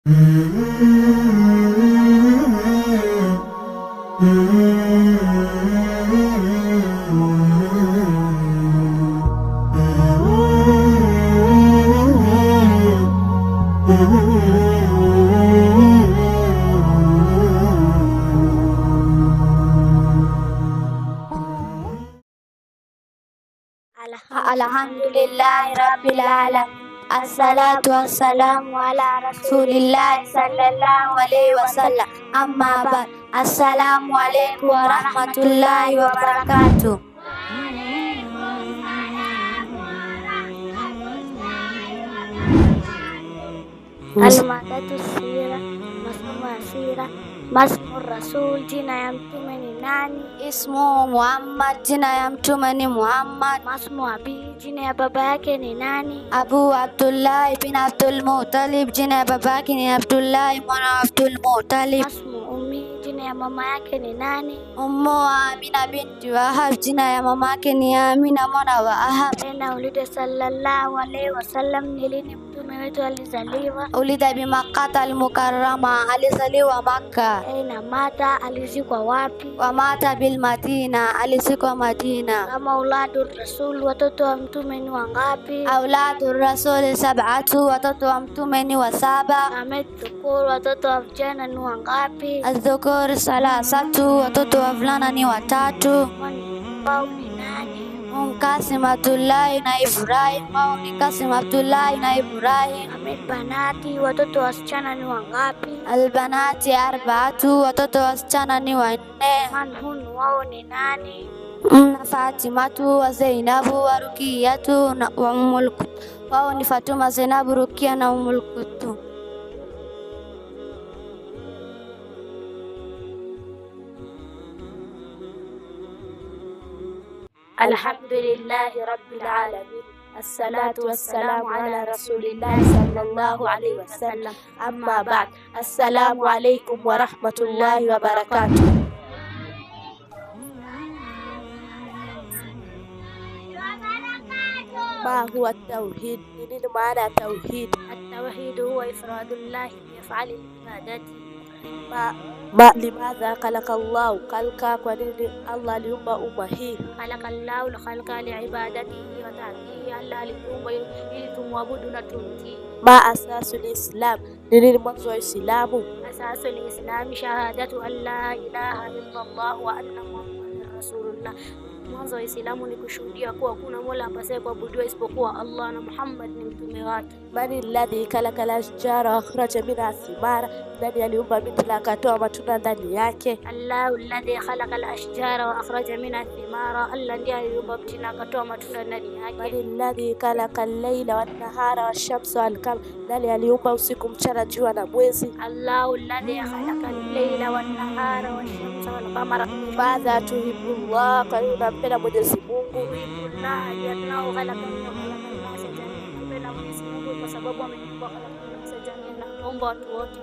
Alhamdulillahi rabbil alamin. Assalatu wassalamu ala rasulillahi sallallahu alaihi wasallam. Amma ba'd. Assalamu alaikum warahmatullahi wabarakatuh. Almadatu sira, masomo ya sira, masmu rasul, jina ya mtume ni nani? Ismu Muhammad, jina ya mtume ni Muhammad. Masmu abi, jina ya baba yake ni nani? Abu Abdullah bin Abdul Muttalib, jina ya baba yake ni Abdullah mwana wa Abdul Muttalib. Masmu ummi, jina ya mama yake ni nani? Ummu Amina binti Wahab, jina ya mama yake ni Amina mwana wa Ahab. Tena ulida sallallahu alaihi wasallam, ni lini mtume wetu alizaliwa? Ulida bi Makkah al-Mukarrama, alizaliwa Makkah. Aina mata, alizikwa wapi? Wa mata bil Madina, alizikwa Madina. Kama auladu rasul, watoto wa mtume ni wangapi? Auladu rasuli sab'atu, watoto wa mtume ni wa saba. Ahmed dhukur, watoto wa vijana ni wangapi? Adhukur salasatu, watoto wa vulana ni watatu. Wao ni nani? Kasim Abdullahi na Ibrahim, wao ni Kasim Abdullahi na Ibrahim. Ahmed banati, watoto wasichana ni wangapi? Albanati arbaatu, watoto wasichana ni wanne. Manhun, wao ni nani? Fatimatu wa Zainabu wa Rukiyatu na wa Ummul Kulthum. Wao ni Fatuma, Zainabu, Rukia na Ummul Kulthum. Alhamdulillahi rabbil alamin. Assalatu wassalamu ala rasulillahi sallallahu alaihi wasallam. Amma ba'd. Assalamu alaikum warahmatullahi wabarakatuh. Ma huwa tauhid? Ni nini maana ya tauhid? At-tauhid huwa ifradullahi bi af'ali al-ibadati. Ma limadha khalaqa Allahu khalqa, kwa nini Allah aliumba umma hii? Khalaqa Allahu al-khalqa liibadatihi wa ta'atihi, Allah aliumba ili tumwabudu na tumtii. Ma asasul Islam, ni nini mwanzo wa Uislamu? Asasul Islam shahadatu an la ilaha illa Allah wa anna Muhammadan rasulullah. Mwanzo wa Uislamu ni kushuhudia kuwa hakuna mola apasaye kuabudiwa isipokuwa Allah na Muhammad ni mtume wake. Mani alladhi khalaqa al-ashjara wa akhraja minha thimara, nani aliumba miti na akatoa matunda ndani yake? Allahu alladhi khalaqa al-ashjara wa akhraja minha thimara, Allah ndiye aliumba mti na akatoa matunda ndani yake. Mani alladhi khalaqa al-laila wan-nahara wash-shamsa wal-qamara, nani aliumba usiku, mchana, jua na mwezi? Allahu alladhi khalaqa al-laila wan-nahara wash-shamsa wal-qamara. Madha tuhibbullah, kwa nini unampenda Mwenyezi Mungu? Tuhibullah li'annahu khalaqana wa khalaqa an-nasa jami'an, nampenda Mwenyezi Mungu kwa sababu ameniumba khalaqa an-nasa jami'an, na ameumba watu wote.